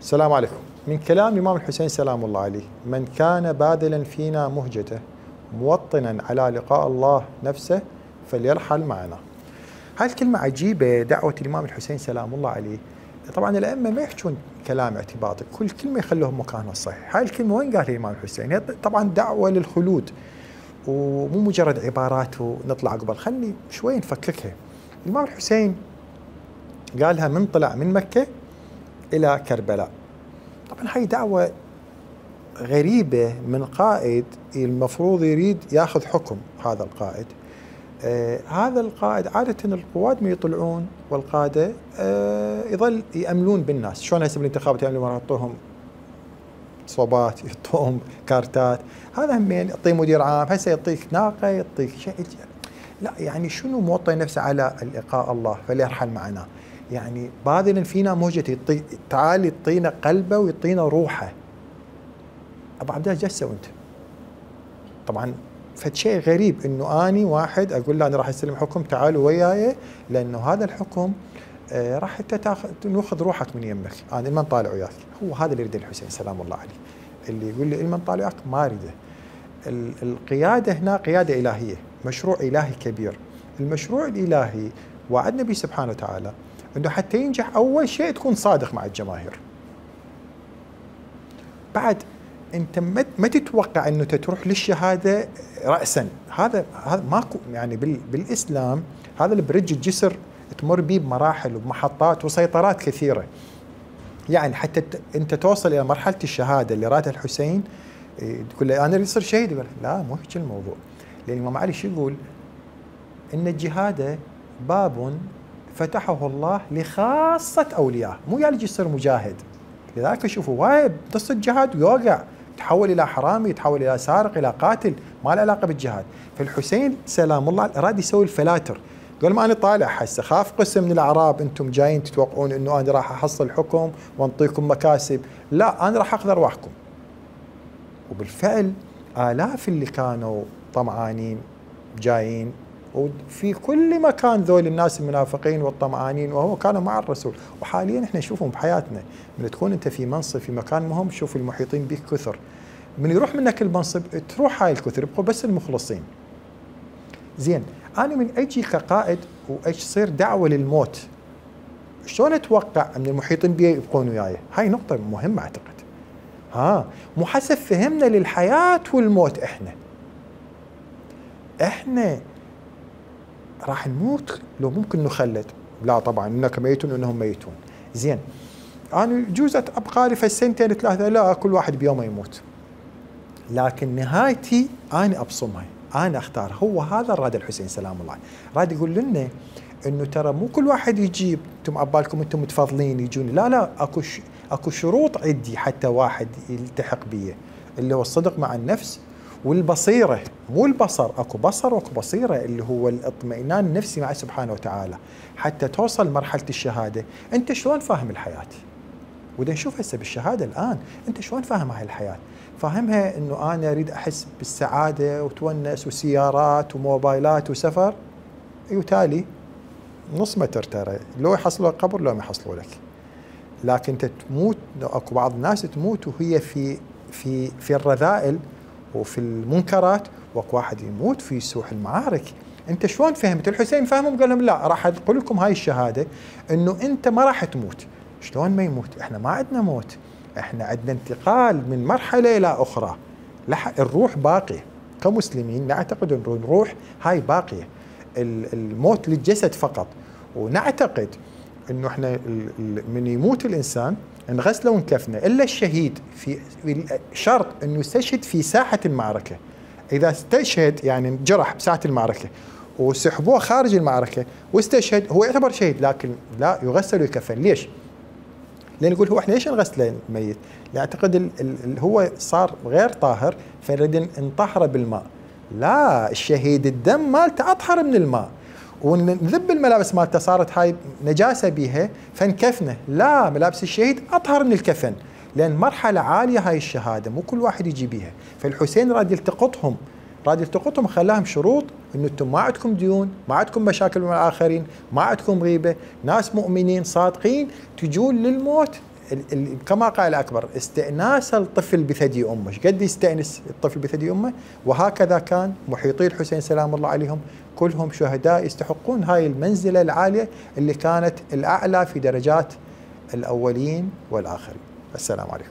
السلام عليكم. من كلام الإمام الحسين سلام الله عليه: من كان باذلا فينا مهجته موطنا على لقاء الله نفسه فليرحل معنا. هاي الكلمة عجيبة، دعوة الإمام الحسين سلام الله عليه. طبعا الأئمة ما يحجون كلام اعتباطي، كل كلمة يخلوهم مكانها الصحيح. هاي الكلمة وين قالها الإمام الحسين؟ هي طبعا دعوة للخلود ومو مجرد عبارات ونطلع قبل، خلني شوي نفككها. الإمام الحسين قالها من طلع من مكة إلى كربلاء. طبعا هاي دعوة غريبة من قائد المفروض يريد ياخذ حكم. هذا القائد هذا القائد عادة القواد ما يطلعون والقادة يظل يأملون بالناس. شلون هسه بالانتخابات يعملون، يعطوهم صوبات، يعطوهم كارتات، هذا همين يعطيه مدير عام، هسه يعطيك ناقة، يعطيك شيء. لا يعني شنو موطن نفسه على لقاء الله فليرحل معنا. يعني باذلا فينا مهجته، تعال يعطينا قلبه ويعطينا روحه. ابو عبد الله جسه وانت طبعا فد شيء غريب انه اني واحد اقول له انا راح استلم حكم، تعالوا وياي، لانه هذا الحكم راح ناخذ روحك من يمك، انا المن طالع وياك. هو هذا اللي يريده الحسين سلام الله عليه، اللي يقول لي المن طالع وياك ما اريده. القياده هنا قياده الهيه، مشروع الهي كبير. المشروع الالهي وعد النبي سبحانه وتعالى انه حتى ينجح اول شيء تكون صادق مع الجماهير. بعد انت ما تتوقع انه تروح للشهاده راسا، هذا ماكو يعني بالاسلام. هذا البرج الجسر تمر به بمراحل وبمحطات وسيطرات كثيره. يعني حتى انت توصل الى مرحله الشهاده اللي رادها الحسين، تقول له انا اريد اصير شهيد، يقول لا مو هيك الموضوع. لان الامام علي شو يقول؟ ان الجهاد باب فتحه الله لخاصه اولياء، مو يعني يصير مجاهد. لذلك شوفوا وايد قصه الجهاد ويوقع، تحول الى حرامي، يتحول الى سارق، الى قاتل، ما له علاقه بالجهاد. فالحسين سلام الله اراد يسوي الفلاتر، قال ما انا طالع هسه خاف قسم من الاعراب انتم جايين تتوقعون انه انا راح احصل حكم وانطيكم مكاسب، لا انا راح اخذ ارواحكم. وبالفعل آلاف اللي كانوا طمعانين جايين، وفي كل مكان ذول الناس المنافقين والطمعانين، وهو كانوا مع الرسول. وحاليا احنا نشوفهم بحياتنا، من تكون انت في منصب في مكان مهم، شوف المحيطين بك كثر، من يروح منك المنصب تروح هاي الكثر، يبقوا بس المخلصين. زين، انا من اجي كقائد وايش تصير دعوه للموت، شلون اتوقع من المحيطين بي يبقون وياي؟ هاي نقطه مهمه اعتقد. مو حسب فهمنا للحياه والموت، احنا راح نموت لو ممكن نخلد؟ لا طبعا، انك ميتون انهم ميتون. زين، انا يجوز ابقى لي في السنتين ثلاثه، لا كل واحد بيومه يموت، لكن نهايتي انا ابصمها، انا اختار. هو هذا راد الحسين سلام الله عليه، راد يقول لنا انه ترى مو كل واحد يجيب انتم عبالكم انتم متفضلين يجون، لا اكو شروط عندي حتى واحد يلتحق بي، اللي هو الصدق مع النفس والبصيرة، مو البصر، اكو بصر واكو بصيرة، اللي هو الاطمئنان النفسي مع سبحانه وتعالى. حتى توصل مرحلة الشهادة، انت شلون فاهم الحياة؟ ودا نشوف هسه بالشهادة الآن، انت شلون فاهم هاي الحياة؟ فاهمها انه انا اريد احس بالسعادة وتونس وسيارات وموبايلات وسفر، وتالي نص متر ترى، لو يحصلوا القبر لو ما يحصلوا لك. لكن انت تموت، اكو بعض الناس تموت وهي في الرذائل وفي المنكرات، واكو واحد يموت في سوح المعارك. انت شلون فهمت؟ الحسين فهمهم قال لهم لا راح اقول لكم هاي الشهاده انه انت ما راح تموت. شلون ما يموت؟ احنا ما عندنا موت، احنا عندنا انتقال من مرحله الى اخرى. الروح باقيه، كمسلمين نعتقد ان الروح هاي باقيه، الموت للجسد فقط. ونعتقد انه احنا من يموت الانسان نغسله ونكفنه، الا الشهيد في شرط انه يستشهد في ساحه المعركه. اذا استشهد يعني جرح بساحه المعركه وسحبوه خارج المعركه واستشهد، هو يعتبر شهيد، لكن لا يغسل ويكفن. ليش؟ لان يقول هو احنا ليش نغسله الميت؟ يعتقد هو صار غير طاهر فنريد نطهره بالماء. لا، الشهيد الدم مالته اطهر من الماء، ونذب الملابس مالته صارت هاي نجاسه بيها فنكفنه. لا، ملابس الشهيد اطهر من الكفن، لان مرحله عاليه هاي الشهاده، مو كل واحد يجي بيها. فالحسين راد يلتقطهم خلاهم شروط انه انتم ما عندكم ديون، ما عندكم مشاكل مع الاخرين، ما عندكم غيبه، ناس مؤمنين صادقين، تجون للموت كما قال أكبر استئناس الطفل بثدي أمه، قد يستأنس الطفل بثدي أمه، وهكذا كان محيطي الحسين سلام الله عليهم كلهم شهداء يستحقون هاي المنزلة العالية اللي كانت الأعلى في درجات الأولين والآخرين. السلام عليكم.